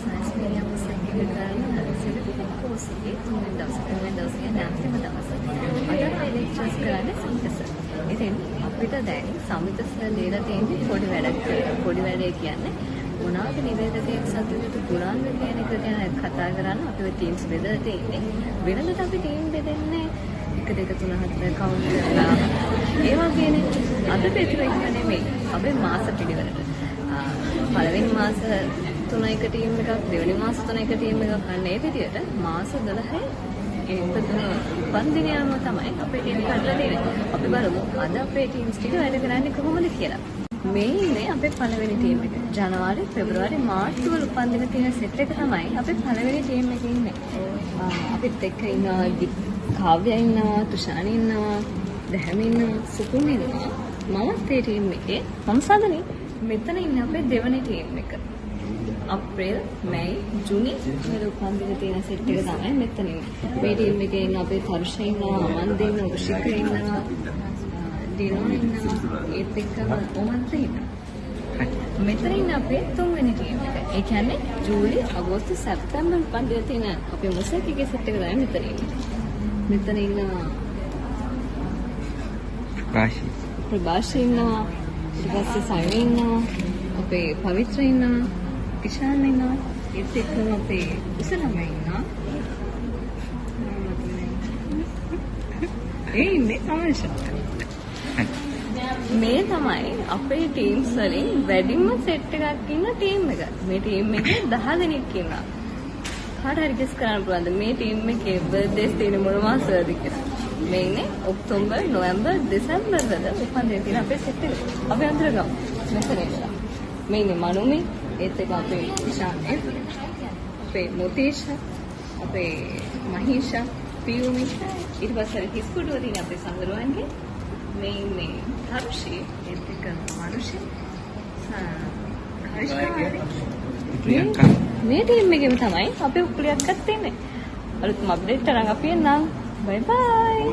Science media මොසැක් එක කරන certificate course එකේ තුන්වෙනි දවස. තුන්වෙනි දවස කියන්නේ අන්තිම දවස. අද අපි ලෙක්චර්ස් කරන්නේ සමිත සර්. ඉතින් අපිට දැන් සමිත සර් දීලා තියෙන්නේ පොඩි වැඩක් කියලා. පොඩි වැඩේ කියන්නේ මොනවාද නිවේදකයෙක් සතු යුතු ගුණාංග කියන එක ගැන කතා කරන්න අපි ඔය ටීම්ස් බෙදලා තියෙන්නේ. වෙනදට අපි ටීම් බෙදෙන්නේ 1 2 3 4 කවුන්ට් කරලා ඒ වගේනේ. අද බෙදුවේ එහෙම නෙමෙයි. අපේ මාස පිළිවෙලට. පළවෙනි මාස තුන එක ටීම් එකක්, දෙවෙනි මාස තුන එක ටීම් එකක්, අන්න ඒ විදියට මාස 12 ඉපදුණු උපන්දිනය අනුව තමයි අපේ ටීම් එක හදලා තියෙන්නේ. අපි බලමු අද අපේ ටීම්ස් ටික වැඩ කරන්නේ කොහොමද කියලා. මේ ඉන්නේ අපේ පළවෙනි ටීම් එක. ජනවාරි, පෙබරවාරි, මාර්තු වල උපන්දින තියෙන සෙට් එක තමයි අපේ පළවෙනි ටීම් එකේ ඉන්නේ. අපිත් එක්ක ඉන්නවා කාව්‍ය ඉන්නවා, තුෂානි ඉන්නවා, දැහැම ඉන්නවා, සුකුන් ඉන්නවා. මමත් ඒ ටීම් එකේ. මම සදනි. මෙතන ඉන්නේ අපේ දෙවෙනි ටීම් එක. අප්‍රේල්, මැයි, ජුනි වල උපන්දින තියෙන සෙට් එක තමයි මෙතන ඉන්නේ. මේ ටීම් එකේ ඉන්න අපේ තරුෂ ඉන්නවා, අමන්ද ඉන්නවා, ઋෂික ඉන්නවා, ඩිනෝ ඉන්නවා, ඒත් එක්කම ඔමන්ත ඉන්නවා. මෙතන ඉන්න අපේ තුන්වෙනි ටීම් එක. ඒ කියන්නේ ජූලි, අගෝස්තු, සැප්තැම්බර් උපන්දින තියෙන අපේ මොසැක් එකේ සෙට් එක තමයි මෙතන ඉන්නේ. මෙතන ඉන්නවා ප්‍රකාශි. ප්‍රභාෂ ඉන්නවා, ඊට පස්සේ සයනි ඉන්නවා, අපේ පවිත්‍ර ඉන්නවා, කිෂාන් ඉන්නවා, ඒත් එක්කම අපේ උස ළමයි ඉන්නවා. ඒ ඉන්නේ අමංශ. මේ තමයි අපේ ටීම්ස් වලින් වැඩිම සෙට් එකක් ඉන්න ටීම් එක. මේ ටීම් එකේ 10 දෙනෙක් ඉන්නවා. කාට හරි ගෙස් කරන්න පුළුවන්ද මේ ටීම් එකේ බර්ත්ඩේස් තියෙන මොන මාසවලද කියලා? මේ ඉන්නේ ඔක්තෝබර්, නොවැම්බර්, දෙසැම්බර් වල උපන්දින තියෙන අපේ සෙට් එක. අපි අඳුරගමු. මෙතන ඉඳලා. මේ ඉන්නේ මනුමි, ඒත් එක්ක අපේ ඉෂාන් එෆ්, අපේ මුතීෂ, අපේ මහීෂා, පියුමි, ඊට පස්සේ අර හිස්කුඩුව තියෙන අපේ සඟරුවන්ගේ. මේ ඉන්නේ තරුෂි, ඒත් එක්ක මනුෂි, කරිෂ්කා. ප්‍රියංකා. මේ ටීම් එකේම තමයි අපේ උපුලියක්කත් ඉන්නේ. අලුත්ම අප්ඩේට් අරන් අපි එන්නම්. බයි බයි.